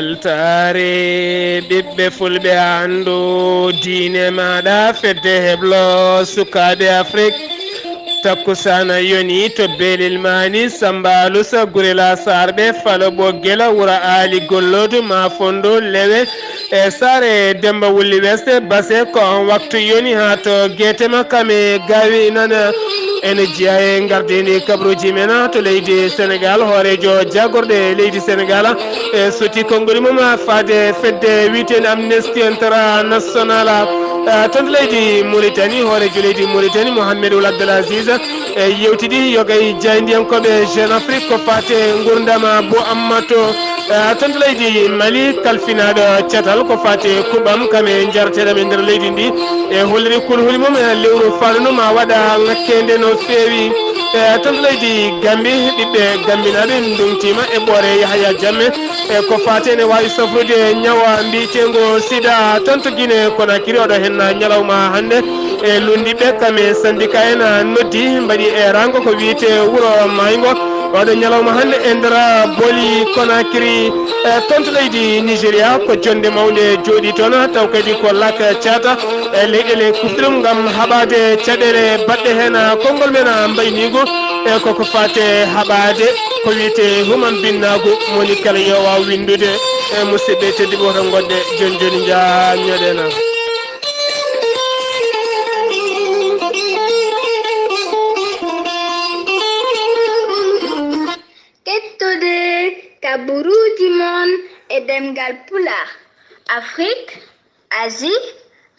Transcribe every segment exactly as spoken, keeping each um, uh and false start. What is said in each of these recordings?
Weltaare ɓiɓɓe fulɓe, anndu diine maaɗa, fedde heblo sukaaɓe Afrik. Takkusaana yoni to Belil Maani, Samba Alusa, Gurela Sarɓe, Falo Ɓoggela, Wura Aali Gollodu, Mafondo, Lewe, e Saare Demba Wulli Weste, Base, ko on waktu yoni haa to Geetema, Kame, Gaawi, Nana. Ene jeyaa e ngardiindi kabaruuji men to leydi Senegaal, hooreejo jaagorɗe leydi Senegaal, e soti konngol mum faade fedde wiyeteende Amnesty International, eh, ton to leydi Mauritanie, hooreejo leydi Mauritanie, Mohamed Ould Abdel Aziz, e yewtidi yoga e jaayndiyankooɓe Jeune Afrique ko faate nguurndam Bo Ammato, eh, ton to leydi Mali, kalfinaaɗo catal ko faate kuɓɓam kam e njareteeɗam e nder leydi ndi, e holliri kulhuli mum e lewru faaɗundu ma waɗa ŋakkeende no feewi. E ton to leydi Gambi, ɓiɓɓe Gambinaaɓe ndongtiima e ɓoore Yahaya Jammeh, e ko faate ene waawi safrude ñawa mbiyeteengo sida. Ton to Guinée Conakry, oɗo henna ñalawma hannde, e lunndiɓɓe kam e syndicat en noddi, mbaɗi eeraango ko wiyetee wuro Mayngo. Oɗo ñalawma hannde e nder Boli Conakry, e ton to leydi Nigeria, ko jonnde mawnde jooɗii toon, taw kadi ko Lak Cata, e leyɗeele kufɗe ɗum ngam haɓaade caɗeele baɗɗe heen konngol men mbayniigu, e koko faate haɓaade ko wiyetee human binnaagu, moni kala yo waaw winndude, e musidɓe tedduɓe, woto ngonɗe jooni jooni njaññoɗen. Kettude kabaruuji mon e ɗemngal Pulaar, Afrik, Asie,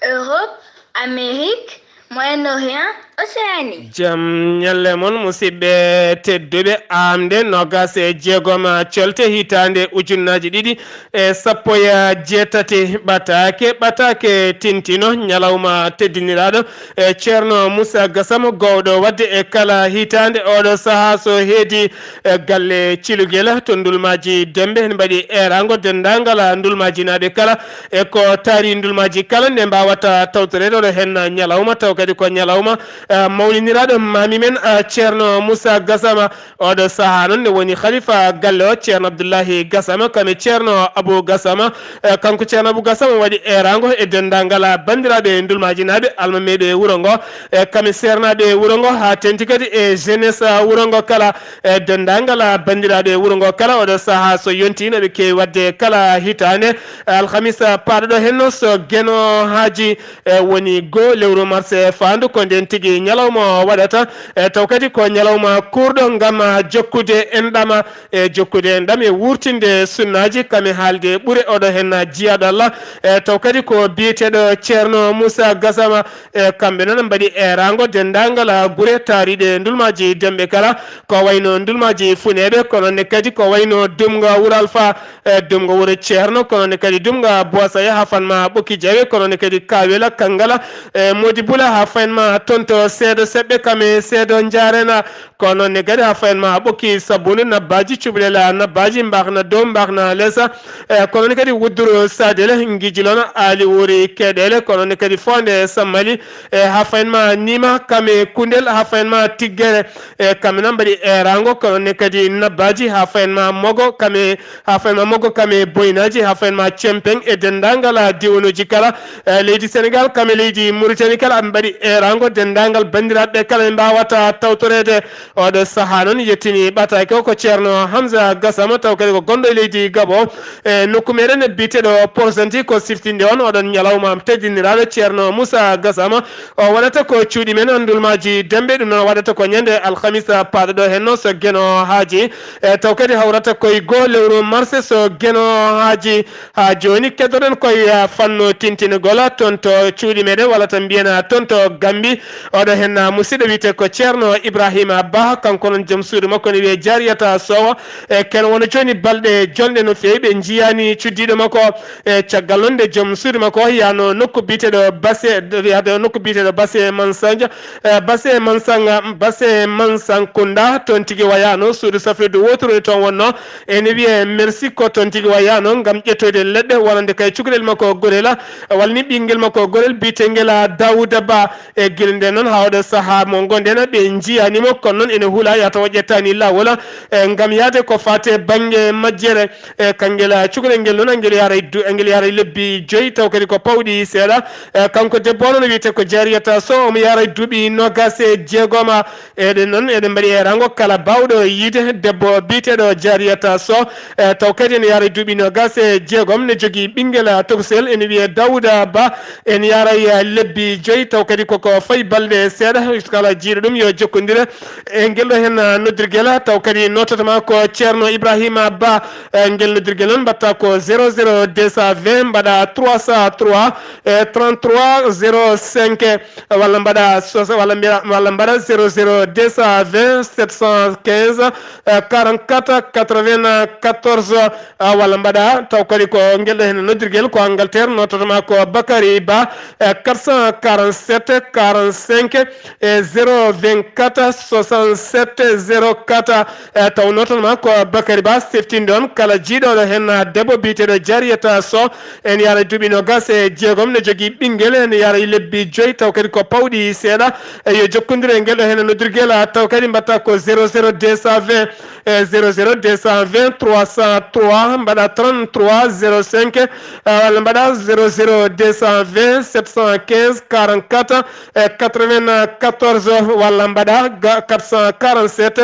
Europe, Amérique, Moyen-Orient, Océanie. Jam ñalle mon, musidɓe tedduɓe. Aamde noogaas e jeegom colte hitaande ujunnaaji ɗiɗi e sappo e jeetati, ɓataake, ɓataake tintino, ñalawma teddiniraaɗo, e Ceerno Moussa Gassama, goowɗo waɗde e kala hitaande. Oɗo sahaa so heedi, e galle Cilugel to Ndulmaaji Dembe, ene mbaɗi eeraango denndaangal Ndulmaajinaaɓe kala, e ko taari Ndulmaaji kala nde mbaawata tawtoreede. Oɗo heen ñalawma, taw kadi ko ñalawma, eh, mawniniraaɗo maami men, eh, Ceerno Moussa Gassama. Oɗo sahaa noon ne woni khalifa galle o, Ceerno Abdullahi Gassama, kam e Ceerno Abou Gassama. Eh, kanko Ceerno Abou Gassama waɗi eeraango e denndaangal banndiraaɓe Ndulmaajinaaɓe, almameeɓe wuro ngo, e kam e seernaaɓe wuro ngo, haa teeŋti kadi e jeunesse wuro ngo kala, e denndaangal banndiraaɓe wuro ngo kala. Oɗo sahaa so yontii, no ɓe keewi waɗde kala hitaande, alhamisa paaɗo ɗo heen, so Geno Haaji, e woni goo lewru mars e faandu, ko ndeen tigi ñalawma o waɗata, e taw kadi ko ñalawma kuurɗo ngam jokkude enɗam, e jokkude enɗam e wuurtinde sunnaaji, kam e haalde ɓure. Oɗo heen jiyaaɗo Allah, e taw kadi ko biyeteeɗo Ceerno Moussa Gassama, e kamɓe noon mbaɗi eeraango denndaangal gure taariiɗe Ndulmaaji Dembe kala, ko wayno Ndulmaaji Funeeɓe, kono ne kadi ko wayno Dumga Wuro Alfa, e Dumga Wuro Ceerno, kono ne kadi Dumga Boisaya, Hafanma Ɓokki Jawe, kono ne kadi Kawela Kangala, e Modi Bula, Hafanma toon to Seedo Seɓɓe, kam e Seedo Njaarena, kono ne kadi Hafanma Ɓokki Sabundu, Nabbaaji, Cuɓlel Nabbaaji, Mbaxna Dow, Mbaxna Lesa, e kono ne kadi Wudduru Sadele, Ngijilona, Ali Wuri Keɗele, kono ne kadi Fonde Sammali, e Hafanma Nima, kam e Kundel, Hafanma Tiggere, e kamɓe noon mbaɗi eeraango, kono ne kadi Nabbaaji, Hafanma Mogo, kam e, Hafanma Mogo, kam e Boynaaji, Hafanma Cempeŋ e denndaangal diwanuuji kala, e leydi Senegaal, kam e leydi Muritani kala, ɓe mbaɗi eeraango denndaangal banndiraaɓe kala ɓe mbaawata tawtoreede. Oɗo sahaa noon yettini ɓataake o ko Ceerno Hamza Gassama, taw kadi ko gonɗo e leydi Gabo, e nokku meɗen biyeteeɗo Porsanti, ko siftinde on oɗon ñalawma teddiniraaɗo Ceerno Moussa Gassama. O waɗata ko cuuɗi men Ndulmaaji Dembe, ɗum noon waɗata ko ñande alhamisa paaɗo ɗo heen, no so Geno Haaji, e taw kadi hawrata koye goo lewru mars, so Geno Haaji. Haa jooni keddoɗen koye, ah, fannu tintinugol toon to cuuɗi meɗen, walla tan mbiyen, ah, toon to Gambi. Oɗo heen, ah, musidɗo wiyetee ko Ceerno Ibrahima Bah, kanko noon joom suudu makko ne wiyee Jariyata Sowa. E ken wona jooni balɗe jonɗe no feewi, ɓe njiyaani cuddiiɗo makko. E caggal noon nde joom suudu makko o yaano nokku biyeteeɗo Base, yaade nokku biyeteeɗo Base Mansanja, e Base Mansanga, Base Mansankunda, toon tigi wayaano suudu safrirdu wooturu e toon wonnoo. Ene wiyee Merci ko toon tigi wayaano ngam ƴettoyde leɗɗe, wonande kay cukalel makko gorel, walla ni ɓiyngel makko gorel biyeteengel Daouda Ba. E gila nde noon Haa oɗo sahaa mo ngonden ɓe njiyaani mo, kono noon ene hula yata o ƴettaani laawol, e, ngam yahde ko faati e bannge majjere. E, kanngel, a, cukalel ngel noon, ngel yaara e du-, ngel yaara e lebbi joyi, taw kadi ko pawɗi seeɗa. E, kanko debbo o noon wiyetee ko Jariyata Sow, omo yaara e duuɓi noogaas e jeegom. Eɗen noon, eɗen mbaɗi eeraango kala baawɗo yiide debbo biyeteeɗo Jariyata Sow, e, taw kadi ene yaara e duuɓi noogaas e jeegom, ne jogii ɓinngel, a, tokosel, ene wiyee Dawuda Ba, ene yaara e, a, lebbi joyi, taw kadi koko fayi balɗe seeɗa, kala jiiɗo ɗum yo jokkondir e ngel ɗo heen, a, noddirgel, taw kadi nootata ma ko Ceerno Ibrahima Ba, e, ngel noddirgel noon mbaɗta ko zéro zéro deux cent vingt mbaɗa trois cent trois, e, trente-trois zéro cinq, walla mbaɗa sosa-, walla mbiya, walla mbaɗa zéro zéro deux cent vingt sept cent quinze, eh, quarante-quatre quatre-vingt-quatorze, ah, walla mbaɗa taw kadi ko ngel ɗo heen noddirgel ko Angleterre, nootata ma ko Bakary Ba, eh, quatre cent quarante-sept quarante-cinq, eh, zéro vingt-quatre soixante-sept zéro quatre, eh, taw nootata ma ko Bakary Ba, seftin ɗoon kala jiiɗo ɗo heen, ah, debbo biyeteeɗo Jariyata Sow, ene yaara e duuɓi noogaas e jeegom, ne jogii ɓinngel, ene yaara e lebbi joyi, taw kadi ko pawɗi seeɗa. E yo jokkondir e ngel ɗo heen noddirgel, taw kadi mbaɗta ko zéro zéro deux cent vingt, e zéro zéro deux cent vingt trois cent trois, mbaɗa trente-trois zéro cinq, e walla mbaɗa zéro zéro deux cent vingt sept cent quinze quarante-quatre, e quatre-vingt-quatorze, walla mbaɗa ga-, quatre cent quarante-sept,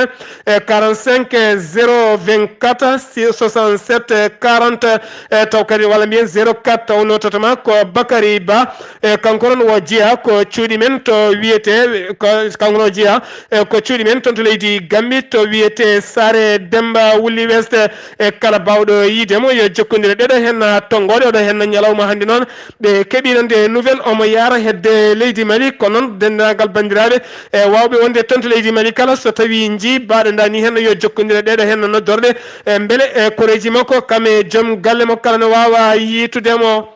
e quarante-cinq zéro vingt-quatre soixante-sept quarante, e taw kadi walla mbiyen zéro quatre, taw nootata ma ko Bakary Ba, e kanko noon o jeyaa ko cuuɗi men to wiyetee, ko, kanko noon o jeyaa, e ko cuuɗi men toon to leydi Gambie to wiyetee Saare Demba Wulli West, e kala baawɗo yiide mo yo jokkondir e ɗeɗo heen tonngooɗe oɗo heen ñalawma hannde noon. Ɓe keɓii nande nouvelle omo yaara hedde leydi Mali, kono noon denndaangal banndiraaɓe e waawɓe wonde toon to leydi Mali kala, so tawii njii baaɗo ndaa nii heen, yo jokkondir e ɗeɗo heen noddorɗe, e mbele e koreeji makko kam e joom galle makko kala no waawa yiitude mo.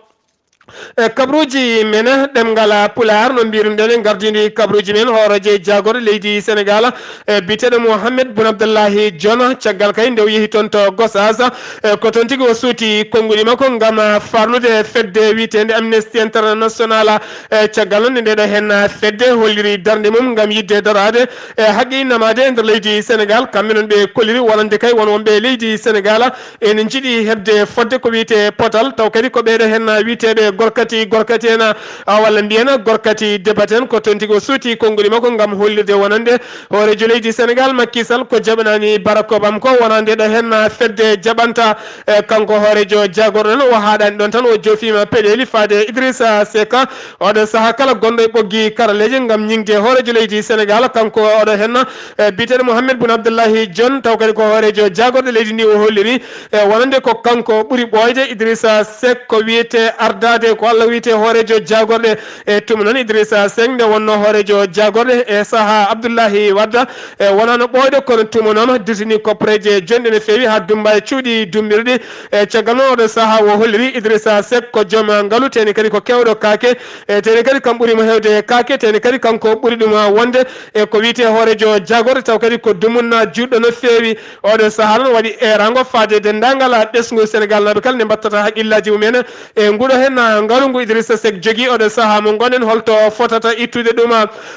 E kabruuji men ɗemngal Pulaar, no mbiiruɗen, en ngardiindi kabruuji men hooreejo e jaagorɗe leydi Senegaal, e biyeteeɗo Mohamed Boun Abdallahi Dionne, caggal kay nde o yehi toon to Gossas, e ko toon tigi o suuti konnguɗi makko ngam, a, farlude fedde wiyeteende Amnesty International. E caggal noon nde ɗo heen fedde holliri darnde mum ngam yiɗde daraade e haqqe innamaaɗe e nder leydi Senegaal, kamɓe noon ɓe kolliri wonande kay won wonɓe e leydi Senegaal ene njiɗi heɓde fodde ko wiyetee potal, taw kadi ko ɓeeɗo heen wiyeteeɓe gorkati, gorkati en, a, walla mbiyen gorkati debat en, ko toon tigi o suuti konnguɗi makko ngam hollirde wonande hooreejo leydi Senegaal Macky Sall ko jaɓanaani Barack Obama ko wonande ɗo heen fedde jaɓanta, e, kanko hooreejo jaagorɗo noon o haaɗaani ɗoon tan, o joofiima peɗeeli faade Idrissa Seck, oɗo sahaa kala gonɗo e ɓoggi karalleeje ngam ñiŋde hooreejo leydi Senegaal, kanko oɗo heen, e, biyeteeɗo Mohamed Boun Abdallahi Dionne, taw kadi ko hooreejo jaagorɗe leydi ndi o holliri, e, wonande ko kanko ɓuri ɓooyde. Idrissa Seck ko wiyetee ardaade, ko Allah wiyetee hooreejo jaagorɗe. E tuma noon Idrissa Seck nde wonnoo hooreejo jaagorɗe e sahaa Abdoulaye Wade, e, wonaano ɓooyɗo, kono tuma noon dirtini koppareeje jonɗe no feewi haa dummba e cuuɗi dummbirɗi. E caggal noon oɗo sahaa o holliri Idrissa Seck ko joom ngalu, teeni kadi ko keewɗo kaake, e teeni kadi kam ɓuri mo heewde kaake, teeni kadi kanko ɓuri ɗum wonde e ko wiyetee hooreejo jaagorɗe, taw kadi ko dumunna juutɗo no feewi. Oɗo sahaa noon waɗi eeraango faade denndaangal ɓesngu Senegaalnaaɓe kala nde mbattata haqqillaaji mumen e nguɗo heen ngalu ngu Idrissa Seck jogii oɗo sahaa mo ngonɗen, holto fotata ittude ɗum.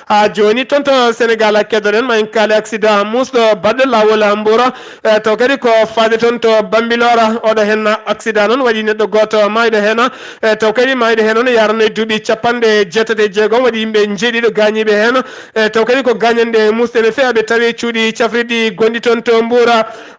Haa jooni toon to Senegaal keddoɗen ma en kaali accident muusɗo baɗɗo laawol Mbuur, e, taw kadi ko faade toon to Bambilor. Oɗo heen accident noon waɗi neɗɗo gooto maayɗo heen, e, taw kadi maayɗo heen noon yaarano e duuɓi capanɗe jeetati e jeegom, waɗi yimɓe njeeɗiɗo gaañiiɓe heen, e, taw kadi ko gaañanɗe muusɗe no feewi, ɓe tawi cuuɗi cafrirɗi gonɗi toon to Mbuur.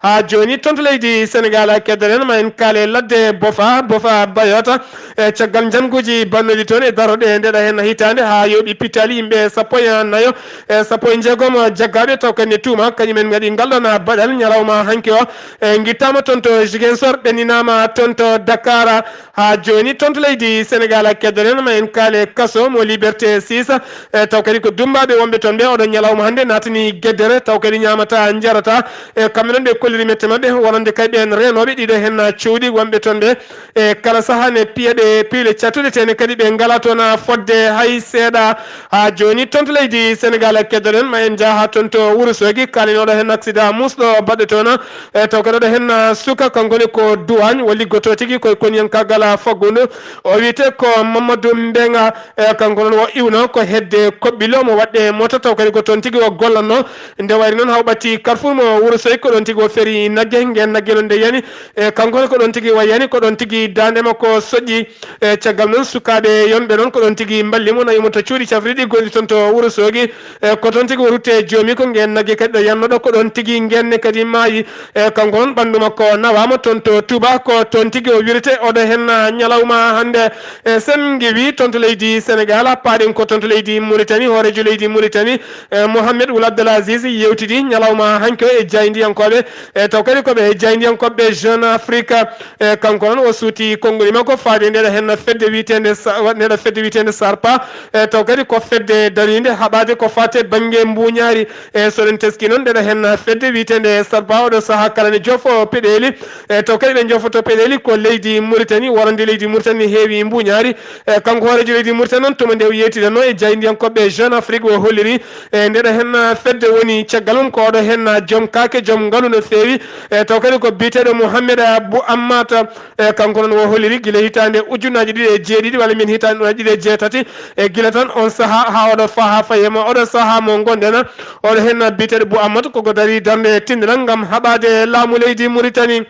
Haa jooni toon to leydi Senegaal keddoɗen ma en kaale ladde Bofa, Bofa Bayota, e caggal njannguuji bannooji toon e darooɗe ndeɗo heen hitaande haa yooɓi pittaali yimɓe sappo e nayo, e sappo e jeegom jaggaaɓe taw kadi ne tuuma kañumen ngaɗi ngal ɗoon baɗal ñalawma hanki o, e ngittaama toon to Ziguinchor, ɓenninaama toon to Dakar. Haa jooni toon to leydi Senegaal keddoɗen ma en kaale kaso mo Liberté six, e taw kadi ko dummbaaɓe wonɓe toon ɓe oɗo ñalawma hannde naatani geddere, taw kadi ñaamata njarata, e kamɓe noon ɓe kolliri mette maɓɓe wonande kay ɓeen reenooɓe ɗiɗo heen cowɗi wonɓe toon ɓe, e kala sahaa ne piya ɓe piile catuɗe tene kadi ɓe ngala toon fodde hay seeɗa. Haa jooni toon to leydi Senegal keddoɗen, ma en njaha haa toon to Wuro Soogi, kaalinoɗo heen accident muusɗo baɗɗo toon. E taw kadi oɗo heen suka, kanko ne ko duwaañ, o liggoto tigi koye koniyankaagal faggudu. O wiyetee ko Mamadou Mbenga, e kanko noon o iwno ko hedde Koɓɓilo, mo waɗde moto, taw kadi ko toon tigi o gollanno. Nde wayri noon, haa o ɓatti Carrefour mo Wuro Soogi, ko ɗoon tigi o feri nagge, ngeen nagge noon nde yani, e kanko ne ko ɗoon tigi o yani, ko ɗoon tigi daande makko soƴƴi. E caggal noon, sukaaɓe yonɓe noon ko ɗoon tigi mballi mo, nawi mo to cuuɗi cafriɗi gonɗi toon to Wuro Soogi. E ko toon tigi o rutte joomi ko ngeen nagge kadi ɗo yannoɗo, ko ɗoon tigi ngeen ne kadi maayi. E kanko noon ɓanndu makko nawaama toon to Touba, ko toon tigi o wirete oɗo heen ñalawma hannde. E sen ngewi toon to leydi Senegal, paaɗen ko toon to leydi Mauritanie, hooreejo leydi Mauritanie, e Mohamed Wul Abdel Aziz yewtidi ñalawma hanki o e jaayndiyankooɓe, e taw kadi ko ɓe jaayndiyankooɓe Jeune Afrique. E kanko noon o suuti konnguli makko faade nde ɗo heen fedde wiyeteende Sa-, nde ɗo fedde wiyeteende sarpa, e taw kadi ko fedde dariinde haɓaade ko faate bannge mbuuñaari. E so ɗen teski noon, nde ɗo heen fedde wiyeteende sarpa oɗo sahaa kala ne jofo peɗeeli, e taw kadi ɓe jofoto peɗeeli ko leydi Mauritanie, wonande leydi Mauritanie heewi mbuuñaari. E kanko hooreejo leydi Mauritanie noon, tuma nde o yewtidanno e jaayndiyankooɓe Jeune Afrique, o holliri e nde ɗo heen fedde woni caggal mum ko oɗo heen joom kaake, joom ngalu no feewi. E taw kadi ko biyeteeɗo Mouhamed Bou Ammata, e kanko noon o holliri gila hitaande ujunnaji ɗiɗi e jeeɗiɗi walla mbiyen hitaande ujunnaji ɗiɗi e jeetati. E gila tan on sahaa haa oɗo fa-, haa fayi e ma oɗo sahaa mo ngonɗen, oɗo heen biyeteeɗo Bou Ammata koko darii darnde tinndinal ngam haɓaade laamu leydi Mauritanie.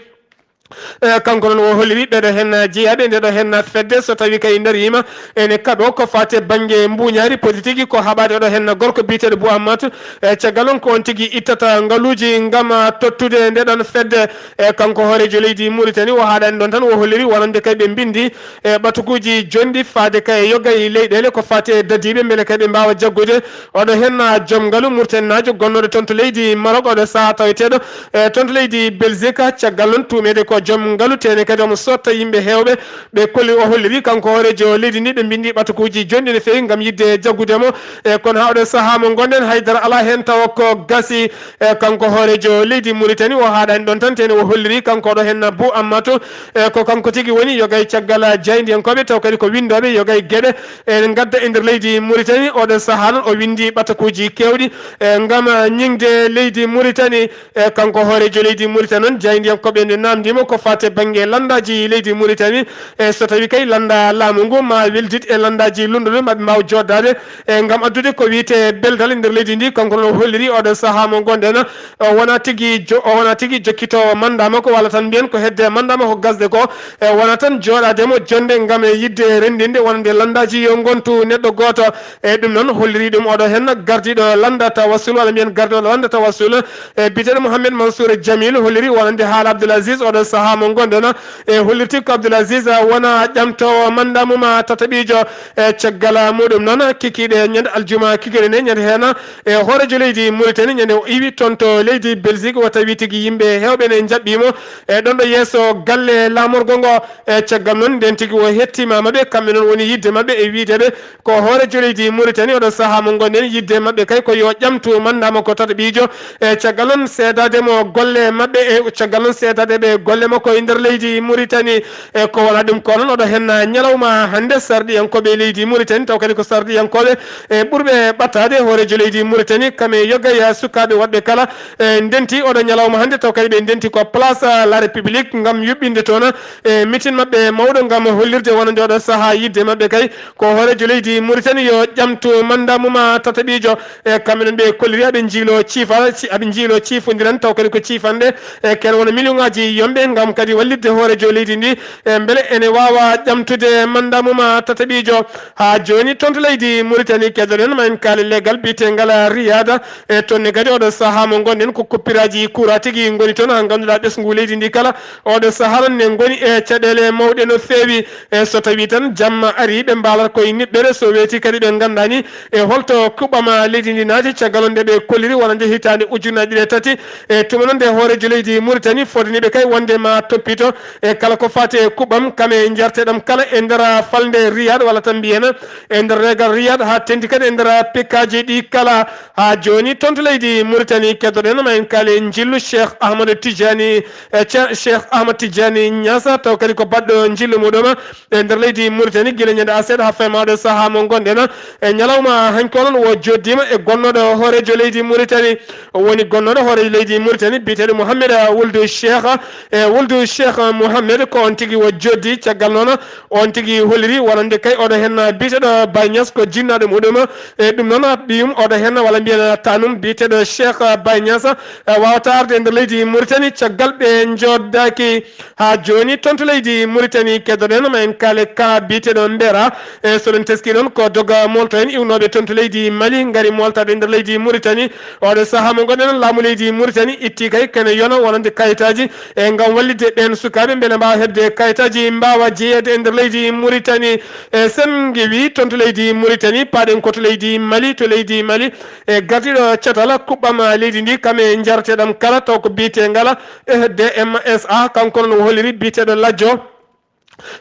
E kanko noon o holliri ɓeɗo heen jeyaaɓe nde ɗo heen fedde, so tawi kay dariima ene kaɗo ko faate bannge mbuuñaari politique, ko haɓaade oɗo heen gorko biyeteeɗo Bou Ammata. E caggal noon ko on tigi ittata ngaluuji ngam tottude nde ɗon fedde. E kanko hooreejo leydi Mauritanie o haaɗani ɗon tan, o holliri wonande kay ɓe mbindi e ɓatukuuji jonɗi faade kay e yoga e leyɗeele ko faate dadiiɓe, mbele kay ɓe mbaawa jaggude oɗo heen joom ngalu murteninaajo gonnooɗo toon to leydi Maroc, oɗo sahaa taweteeɗo e toon to leydi Belgique. Caggal noon tuumeede ko joom ngalu, teene kadi omo sotta yimɓe heewɓe. Ɓe kolli, o holliri kanko hooreejo leydi ndi, ɓe mbindi ɓatukuuji jonɗi no feewi ngam yiɗde jaggude mo. E kono haa oɗo sahaa mo ngonɗen, haydara alaa heen tawa ko gasi. E kanko hooreejo leydi Mauritanie o haaɗani ɗon tan, teene o holliri kanko oɗo heen Bou Ammata, e ko kanko tigi woni yoga e caggal jaayndiyankooɓe, taw kadi ko winndooɓe yoga e geɗe e ngadda e nder leydi Mauritanie. Oɗo sahaa noon o winndi ɓatakuuji keewɗi e ngam ñiŋde leydi Mauritanie. E kanko hooreejo leydi Mauritanie noon, jaayndiyankooɓe nde naamndiima ko faate bannge lanndaaji leydi Mauritanie. E so tawi kay lannda laamu ngu ma weldit e lanndaaji lunnduɗo, maɓe mbaaw jooɗdaade e ngam addude ko wiyetee beldal e nder leydi ndi. Kanko noon o holliri oɗo sahaa mo ngonɗen, o wona tigi jo-, o wona tigi jokkitoowo mannda makko, walla tan mbiyen ko hedde mannda makko gasde ko. E wona tan jooɗaade mo jonnde ngam e yiɗde renndinde wonande lanndaaji yo ngontu neɗɗo gooto. E ɗum noon holliri ɗum oɗo heen gardiiɗo lannda tawassul, walla mbiyen gardiiɗo lannda tawassul, e biyeteeɗo Mouhamed Mansour Jamil holliri wonande haala Abdoul Aziz oɗo sahaa mo ngonɗen. E hollirti ko Abdoul Aziz wona ƴamtoowo mannda mum tataɓiijo. E caggal muɗum noon, kikiiɗe ñande aljuma kikiiɗe nde ñande heen, e hooreejo leydi Mauritanie ñande o iwi toon to leydi Belgique, o tawi tigi yimɓe heewɓe ne njaɓɓii mo e ɗon ɗo yeeso galle laamorgo ngo. E caggal noon, nden tigi o hettiima maɓɓe, kamɓe noon woni yiɗde maɓɓe e wiyde ɓe ko hooreejo leydi Mauritanie, oɗo sahaa mo ngonɗen, yiɗde maɓɓe kay ko yo ƴamtu mannda makko tataɓiijo. E caggal noon seedaade mo golle maɓɓe, e caggal noon seedaade ɓe golle makko e nder leydi Mauritanie. E ko wona ɗum ko noon, oɗo heen ñalawma hannde sarɗiyankooɓe leydi Mauritanie, taw kadi ko sarɗiyankooɓe e ɓurɓe ɓattaade hooreejo leydi Mauritanie, kam e yoga e sukaaɓe woɗɓe kala, e ndenti oɗo ñalawma hannde, taw kadi ɓe ndenti ko Place la République ngam yuɓɓinde toon e mitin maɓɓe mawɗo ngam hollirde wonande oɗo sahaa yiɗde maɓɓe kay ko hooreejo leydi Mauritanie yo ƴamtu mannda mum tataɓiijo. E kamɓe noon ɓe kolliri aɓe njiilo ciifa-, ci-, aɓe njiilo ciifondiral, taw kadi ko ciifanɗe e kene wona million ŋaaji yomɓe ngam kadi wallitde hooreejo leydi ndi, e mbele ene waawa ƴamtude mannda mum tataɓiijo. Haa jooni toon to leydi Mauritanie, keɗoɗen ma en kaali leggal biyeteengal Riyada. E toon ne kadi oɗo sahaa mo ngonɗen ko kuppiraaji kuuraa tigi ngoni toon, haa ngannduɗaa ɓesngu leydi ndi kala oɗo sahaa noon ne ngoni e caɗeele mawɗe no feewi. E so tawii tan jamma arii, ɓe mbaalata koye niɓɓere, so weetii kadi ɓe nganndaani e holto kuɓɓam leydi ndi naati, caggal nde ɓe kolliri wonande hitaande ujunnaji ɗiɗi e tati. E tuma noon nde hooreejo leydi Mauritanie fodani ɓe kay wonde ma toppito e kala ko faati e kuɓɓam kam e njarteɗam kala e nder falnde Riyad, walla tan mbiyen e nder reegal Riyad, haa teŋti kadi e nder pikkaaji ɗi kala. Haa jooni toon to leydi Mauritanie keddoɗen ma en kaale njillu Cheikh Ahmadou Tidiane, e Ce-, Cheikh Ahmad Tidiane Niass, taw kadi ko baɗɗo njillu muɗum e nder leydi Mauritanie gila ñande aset haa faymaade sahaa mo ngonɗen. E ñalawma hanki o noon o jooɗdiima e gonnooɗo hooreejo leydi Mauritanie, o woni gonnooɗo hooreejo leydi Mauritanie biyeteeɗo Mohamed Wuldu Cheikh. E Wuldu Cheikh Mohamed ko on tigi o jooɗdi. Caggal noon on tigi holliri wonande kay oɗo heen biyeteeɗo Baye Niass ko jinnaaɗo muɗum. E ɗum noon ɓiyum oɗo heen walla mbiyen tanum biyeteeɗo Cheikh Baye Niass, e, waawata arde e nder leydi Mauritanie caggal ɓe njooɗdaaki. Haa jooni toon to leydi Mauritanie keddoɗen ma en kaale ka biyeteeɗo Mbera. E so ɗen teskii noon ko doga molto en iwnooɓe toon to leydi Mali ngari moltaade e nder leydi Mauritanie. Oɗo sahaa mo ngonɗen laamu leydi Mauritanie itti kay kene yona wonande kayitaaji e ngam wallitde ɓeen sukaaɓe mbele mbaawa heɓde kayitaaji mbaawa jeyeede e nder leydi Mauritanie. E sen ngewi toon to leydi Mauritanie paaɗen ko to leydi Mali, to leydi Mali e gardiiɗo catal kuɓɓam leydi ndi kam e njarteɗam kala taw ko biyetee ngala E D M S A, kanko noon o holliri biyeteeɗo Lajjo.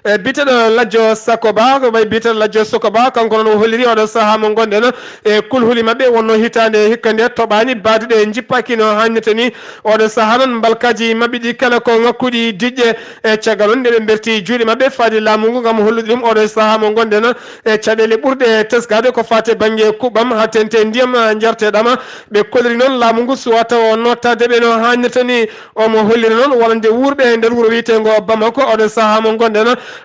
E biyeteeɗo Lajjo Sakoba, ko ɓay biyeteeɗo Lajjo Sakoba, kanko noon o holliri oɗo sahaa mo ngonɗen e kulhuli maɓɓe wonno hitaande hikka nde toɓaani baadi ɗe njippaaki no haannirta ni. Oɗo sahaa noon mbalkaaji maɓɓe ɗi kala ko ŋakkuɗi diƴƴe. E caggal noon nde ɓe mberti juuɗe maɓɓe faade laamu ngu ngam hollude ɗum oɗo sahaa mo ngonɗen e caɗeele ɓurɗe teskaade ko faati e bannge kuɓɓam haa teŋti ndiyam njarteɗam. Ɓe kolliri noon laamu ngu suwata o nottaade ɓe no haannirta ni. Omo hollira noon wonande wuurɓe e nder wuro wiyeteengo Bamako, oɗo sahaa mo ngonɗen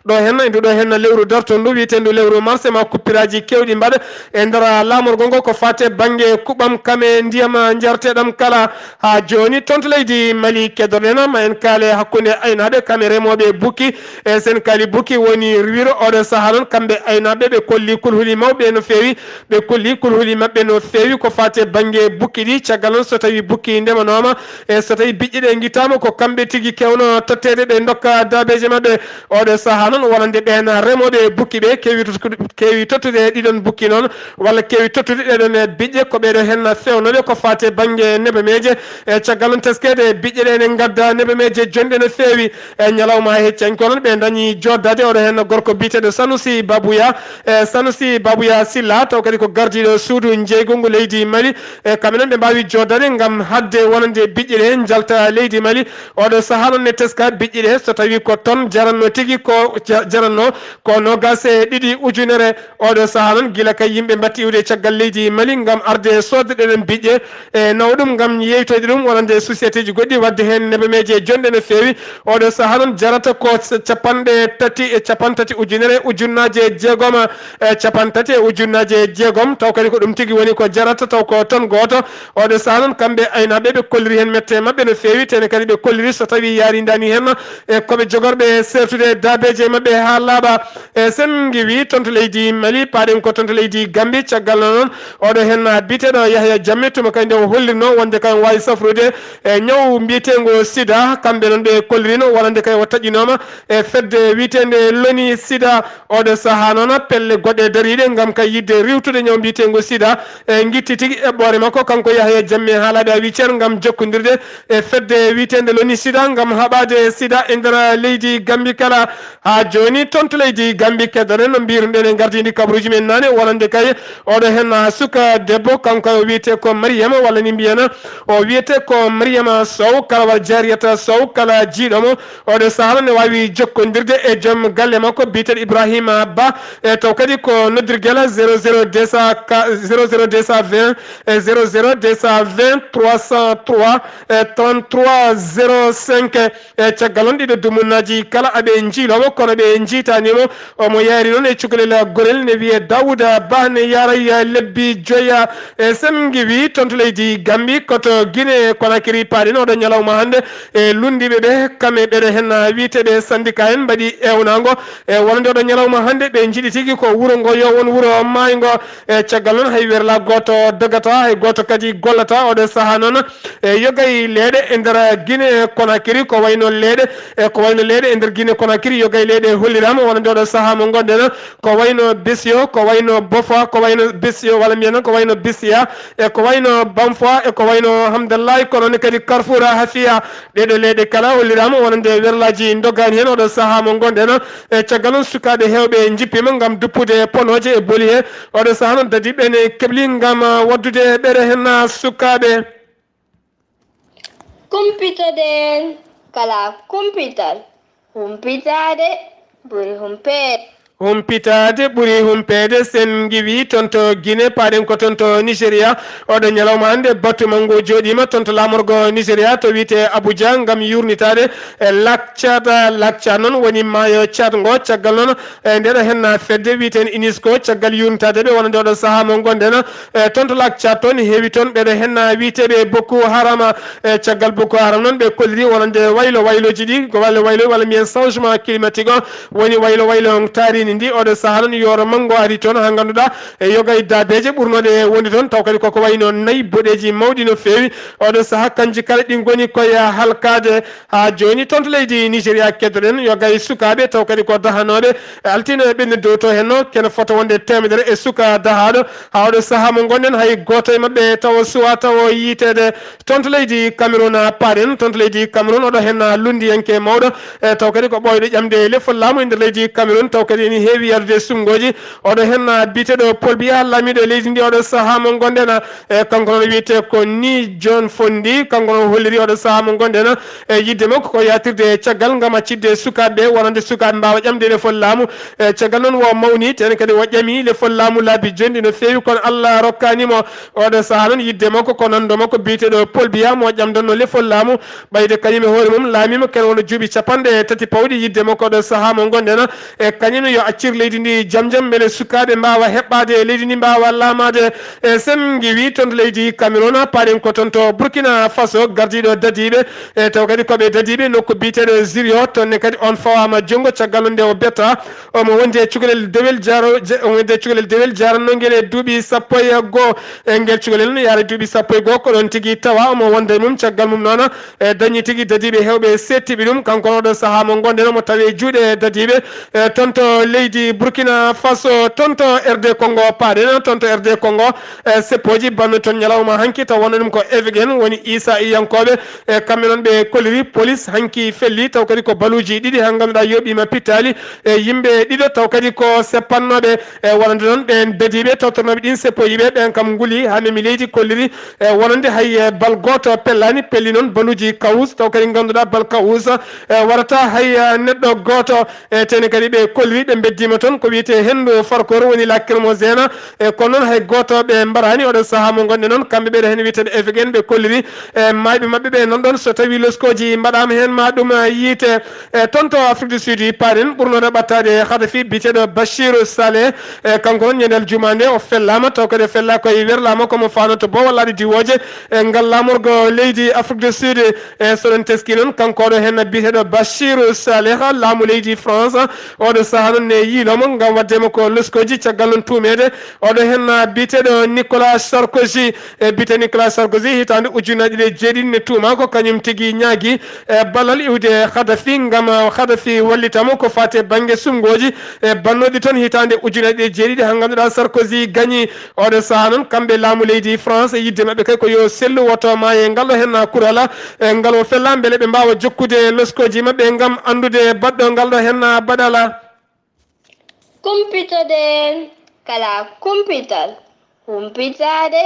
ɗo heen, e ndu ɗo heen lewru darto ndu wiyeteendu lewru mars, ma kuppiraaji keewɗi mbaɗa e nder laamorgo ngo ko faati e bannge kuɓɓam kam e ndiyam njarteɗam kala. Haa jooni toon to leydi Mali keddoɗen ma en kaale hakkunde aynaaɓe kam e remooɓe bukki. E sen kaali bukki woni wiro oɗo sahaa noon kamɓe aynaaɓe ɓe kolli kulhuli mawɓe no feewi. Ɓe kolli kulhuli maɓɓe no feewi ko faati e bannge bukki ɗi. Caggal noon so tawi bukki ndemanooma e so tawi biƴƴe ɗe ngittaama ko kamɓe tigi kewno totteede ɓe ndokka daabeeje maɓɓe. Oɗo sahaa noon wonande ɓeen remooɓe bukki ɓe keewi tottude, keewi tottude ɗiɗon bukki noon walla keewi tottude ɗeɗon e biƴƴe ko ɓeɗo heen fewnooɓe ko faati e bannge nebemeeje. E caggal noon teskeede biƴƴe ɗe ene ngadda nebemeeje jonɗe no feewi. E ñalawma heccanki o noon ɓe dañi jooɗdaade oɗo heen gorko biyeteeɗo Sanusi Babuya. E Sanusi Babuya Silla taw kadi ko gardiiɗo suudu njeeygu ngu leydi Mali. E kamɓe noon ɓe mbaawi jooɗdaade ngam haɗde wonande biƴƴe ɗe njalta leydi Mali. Oɗo sahaa noon ne teska biƴƴe ɗe so tawi ko toon jaranno tigi ko ja-, jaranno ko noogaas e ɗiɗi ujunere. Oɗo sahaa noon gila kay yimɓe mbatti iwde caggal leydi Mali ngam arde soodde ɗeɗen biƴƴe e nawa ɗum ngam yeytoyde ɗum wonande société ji goɗɗi waɗde heen nebemeeje jonɗe no feewi. Oɗo sahaa noon jarata ko s-, capanɗe tati e capantati ujunere ujunnaaje jeegom e capantati e ujunnaaje jeegom. Taw kadi ko ɗum tigi woni ko jarata taw ko toon gooto. Oɗo sahaa noon kamɓe aynaaɓe ɓe kolliri heen mette maɓɓe no feewi, tene kadi ɓe kolliri so tawi yaarindaani heen e koɓe jogorɓe seertude daabeeje maɓɓe haa laaɓa. E sen ngewi toon to leydi Mali, paaɗen ko toon to leydi Gambi. Caggal noon oɗo heen biyeteeɗo Yahya Jammeh tuma kadi nde o hollirno wonde kay waawi safrude e ñaw mbiyeteengo sida. Kamɓe noon ɓe kollirino wonande kay o taƴinooma e fedde wiyeteende loni sida. Oɗo sahaa noon pelle goɗɗe dariiɗe ngam kay yiɗde riiwtude ñaw mbiyeteengo sida e ngitti tigi eɓɓoore makko kanko Yahya Jammeh haalaaɓe a wiy ceer ngam jokkondirde e fedde wiyeteende loni sida ngam haɓaade sida e nder leydi Gambi kala. Haa jooni toon to leydi Gambi keddoɗen no mbiruɗen e ngardiindi kabaruuji men naane wonande kay oɗo heen suka debbo kanko o wiyetee ko Mariyama walla ni mbiyana o wiyetee ko Mariyama Sow kala walla Jariyata Sow kala jiiɗo mo. Oɗo sahaa ne waawi jokkondirde e joom galle makko biyeteeɗo Ibrahima Ba. E taw kadi ko noddirgel zéro zéro deux cent, zéro zéro deux cent vingt e zéro zéro deux cent vingt trois cent trois e trente-trois zéro cinq. E caggal on ɗiɗo dumunnaaji kala aɓe njiiloomo kono ɓe njiitaaniimo. Omo yahri noon e cukalel gorel ne wiyee Daawuda Bah ne yaaray lebbi joya. E sen ngiwi toon to leydi Gambi koto Gine Konakiri paaɗen oɗo ñalawma hannde. E lunndiiɓe ɓe kamɓe ɓeɗo heen wiyeteeɓe syndicat en mbaɗi ewnaango e wonande oɗo ñalawma hannde ɓe njiɗi tigi ko wuro ngo yo won wuro maayngo. E caggal noon hay werla gooto dogata hay gooto kadi gollata oɗo sahaa noon. E yogay leeɗe e nder Gine Konakiri ko wayno leeɗe e ko wayno leeɗe e nder Gine Konakiri Yo gayleyɗe holliraama wonande oɗo sahaa mo ngonɗen, ko wayno Besio, ko wayno Bofa, ko wayno Besio, walla mbiyen noon ko wayno Bisia, e ko wayno Bamfoa, e ko wayno Hamdallahi, kono ne kadi Carrefour Hafia. Ɗeɗo leyɗe kala holliraama wonande werlaaji ndoggaani heen oɗo sahaa mo ngonɗen. E caggal noon sukaaɓe heewɓe njippiima ngam duppude ponooje e boli he. Oɗo sahaa noon dadiiɓe ne keɓli ngam, ah, waɗdude ɓeɗe heen, ah, sukaaɓe. Kumpitoɗen kala kumpital. Humpitaade ɓuri humpeede. Humpitaade ɓuri humpeede. Sen ngiwi toon to Guinée, paaɗen ko toon to Nigeria. Oɗo ñalawma hannde, batu manngo jooɗiima toon to laamorgo Nigeria, to wiyetee Abuja, ngam yuurnitaade e Lak Tchad. Lak Tchad noon woni maayo Tchad ngo. Caggal noon, e ndeɗo heen fedde wiyeten UNESCO, caggal yuurnitaade ɓe wonande oɗo sahaa mo ngonɗen, e toon to Lak Tchad toon, heewi toon ɓeɗo heen wiyeteeɓe Boko Haram. E caggal Boko Haram noon, ɓe kolliri wonande waylo waylooji ɗi, ko walla waylo, walla mbiyen changement climatique o, woni waylo waylo on taariindi ndi. Oɗo sahaa noon, yooro manngo ari toon, haa ngannduɗaa, e yoga e daabeeje ɓurnooɗe wonde toon, taw kadi koko wayno nayi boɗeeji mawɗi no feewi. Oɗo sahaa, kanji kala ɗi ngoni koye halkaade. Haa jooni, toon to leydi Nigeria, keddoɗen yoga e sukaaɓe, taw kadi ko dahanooɓe, e altino e ɓennude dow to henno, kene fota wonde teemedere e suka dahaaɗo. Haa oɗo sahaa mo ngonɗen, hay gooto e maɓɓe tawa suwaa tawa yiiteede. Toon to leydi Cameroun, paaɗen toon to leydi Cameroun, oɗo heen lunndiyanke mawɗo, e taw kadi ko ɓooyɗo ƴamde lefol laamu e nder leydi Cameroun, taw kadi ene heewi yahdude sunngooji. Oɗo heen biyeteeɗo Paul Biya, laamiiɗo leydi ndi, oɗo sahaa mo ngonɗen, e kanko noon wiyetee ko Ni John Fondi, kanko noon holliri oɗo sahaa mo ngonɗen, e yiɗde makko ko yaatirde caggal ngam accitde sukaaɓe ɓe, wonande sukaaɓe mbaawa ƴamde lefol laamu. E caggal noon, wo mawni, tene kadi wo ƴami lefol laamu laabi jonɗi no feewi, kono Allah rokkaani mo. Oɗo sahaa noon, yiɗde makko ko nanndo makko biyeteeɗo Paul Biya mo ƴamdanno lefol laamu, ɓayde kañum e hoore mum laamiima kene wona duuɓi capanɗe tati pawɗi. Yiɗde makko oɗo sahaa mo ngonɗen, e kañum yo accir leydi ndi jam jam, mbele sukaaɓe mbaawa heɓɓaade e leydi ndi, mbaawa laamaade. E sen ngiwi toon to leydi Cameroun, paaɗen ko toon to Burkina Faso, gardiiɗo dadiiɓe, e taw kadi ko ɓe dadiiɓe nokku biyeteeɗo Zirio, toon ne kadi on fawaama junngo caggal nde o betta. Omo wondi e cukalel dewel jaaro-, je-, omo wondi e cukalel dewel jaaranno ngel e duuɓi sappo e goo. E ngel cukalel no yaara duuɓi sappo e goo, ko ɗoon tigi tawa omo wonda e mum. Caggal mum noon, e dañi tigi dadiiɓe heewɓe seettiiɓe ɗum. Kanko oɗo sahaa mo ngonɗen, omo tawee juuɗe dadiiɓe. E toon to leydi Burkina Faso, toon to R D Congo paaɗen, toon to R D Congo, e seppooji banno toon ñalawma hanki, taw wonno ɗum ko Evgen woni Isa e yankooɓe. E kamɓe noon ɓe kolliri, police hanki felli, taw kadi ko baluuji ɗiɗi haa ngannduɗaa yooɓiima pittaali. E yimɓe ɗiɗo taw kadi ko seppannooɓe, e wonande noon ɓeen dadiiɓe tottornooɓe ɗiin seppoyiiɓe ɓeen kam nguli haa memi leydi, kolliri, e wonande hay, e, bal gooto pellaani, pelli noon baluuji kawus, taw kadi ngannduɗaa bal kawus, e, warata hay, e, neɗɗo gooto. E tene kadi ɓe kolliri, ɓe mbeddiima toon ko wiyetee henndu farkoor woni lacrymogène, e kono noon hay gooto ɓe mbaraani. Oɗo sahaa mo ngonɗen noon, kamɓe ɓeɗo heen wiyeteeɓe F G N ɓe kolliri, e maayɓe maɓɓe ɓe nan ɗoon, so tawii loskooji mbaɗaama heen ma ɗum, e, yiite. E toon to Afrique du Sud, paaɗen ɓurnooɗo ɓattaade Kadhafi biyeteeɗo Bachir Saleh, e kanko noon ñande aljuma nde o fellaama, taw kadi o fellaa koye werlaama ko mo faanoo to Boowallaade Diwooje, e ngal laamorgo leydi Afrique du Sud. E so ɗon teskii noon, kanko oɗo heen biyeteeɗo Bachir Saleh, laamu leydi France, oɗo sahaa noon ne yiilooma ngam waɗde mo ko loskooji, caggal noon tuumeede oɗo heen biyeteeɗo Nicolas Sarkozy. E biyetee Nicolas Sarkozy, hitaande ujunnaji ɗiɗi e jeeɗiɗi ne tuumaa ko kañum tigi ñaagi, e, ballal iwde Kadhafi ngam Kadhafi wallita mo ko faati e bannge suɓngooji, e, bannooɗi toon hitaande ujunnaji ɗiɗi e jeeɗiɗi, haa ngannduɗaa Sarkozy gañi. Oɗo sahaa noon, kamɓe laamu leydi France, yiɗde maɓɓe kay ko yo sellu, woto maaye ngal ɗo heen kural, e, ngal o fella, mbele ɓe mbaawa jokkude loskooji maɓɓe ngam anndude baɗɗo ngal ɗo heen baɗala. Kumpitoɗen kala kumpital, humpitaade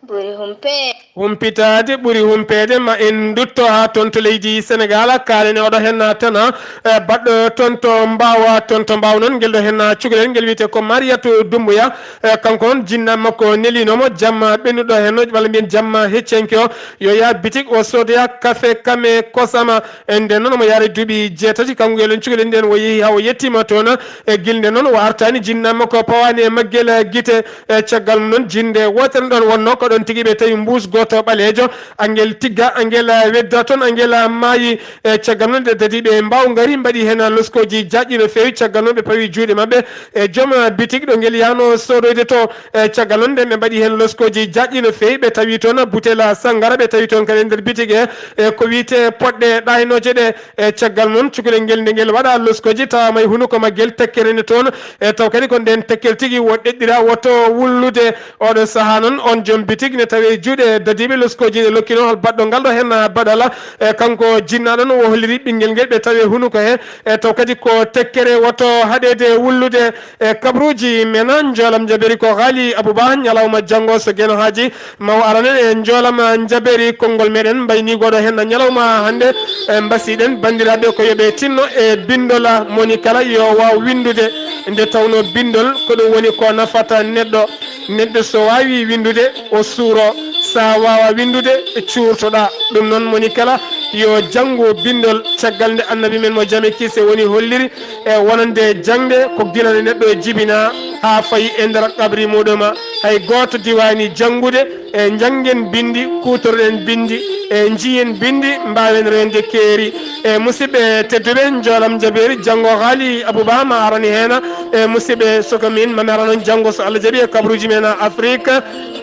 ɓuri humpeede. Humpitaade ɓuri humpeede, ma en ndutto haa toon to leydi Senegaal, kaalen e oɗo heen tana, e, baɗɗo toon to Mbaawa, toon to Mbaawa noon, ngel ɗo heen cukalel, ngel wiyetee ko Mariyatou Doumbouya, e, kanko noon, jinna makko neliino mo jamma ɓennuɗo heen, walla mbiyen jamma heccenke o, yo yaha bitik o soodoya kafe kame kosama. E nden noon, omo yaara duuɓi jeetati, kanko ngel ɗon cukalel nden, o yehi haa o yettiima toon. E gila nden noon, o artaani, jinna makko pawaani e maggel gite. E caggal mum noon, jinnde wootere ɗon wonnoo ko Ɗon tigi ɓe tawi mbuus gooto ɓaleejo, angel tigga, angel, eh, wedda toon, angel, eh, maayi. E caggal noon, ɗe dadiiɓe mbaaw ngari, mbaɗi heen loskooji jaajɗi no feewi. Caggal noon, ɓe pawi juuɗe maɓɓe e joom, eh, bitik ɗo ngel yahnoo soodoyde to. E caggal noon, nden ɓe mbaɗi heen loskooji jaajɗi no feewi. Ɓe tawi toon butel, eh, sanngara, ɓe tawi toon kadi e nder bitik he, e ko wiyetee poɗɗe ɗaaynooje ɗe. E caggal noon, cukalel ngel, nde ngel waɗa loskooji, tawaama e hunuko maggel tekkere ne toon. E taw kadi ko ndeen tekkel tigi wo ɗeɗɗira, woto wullude. Oɗo sahaa noon, on joom bitik ne tawi e juuɗe dadiiɓe loskooji ɗe lokkinoo hol baɗɗo ngal ɗo heen baɗala. E kanko jinnaaɗo no o holliri ɓinngel ngel ɓe tawi e hunuko he. E taw kadi ko tekkere, woto haɗeede wullude. E kabruuji men, njoolam njaɓeeri ko Haali Abuba, ñalawma janngo so Geno Haaji ma o arane e njoolam njaɓeeri konngol meɗen mbayniigo ɗo heen ñalawma hannde. E mbasiɗen banndiraaɓe ko yo ɓe tinno e binndol, moni kala yo waaw winndude, nde tawnoo binndol ko ɗum woni ko nafata neɗɗo. Neɗɗo so waawii winndude, o suuro. So a waawaa winndude, cuurtoɗaa. Ɗum noon, moni kala yo janngu binndol, caggal nde Annabi men mo jam e kiise woni holliri e wonande jaŋde ko gila nde neɗɗo jibinaa haa fayi e nder qabri muuɗum. Hay gooto diwaani janngude, e njanngen binndi, kuutorɗen binndi, e njiyen binndi, mbaawen reende keeri. E musidɓe tedduɓe, njoolam njaɓeeri, janngo Haali Abuba ma arani heen. E musidɓe, soko min, ma mi ara noon janngo so Allah jaɓi e kabruuji men Afrik.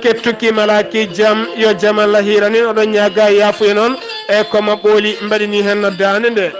Kettuki malaaki jam, yo jam Allah hiiranin. Oɗon ñaaga yaafuya noon e ko ma ɓooli mbaɗini heen daande nde.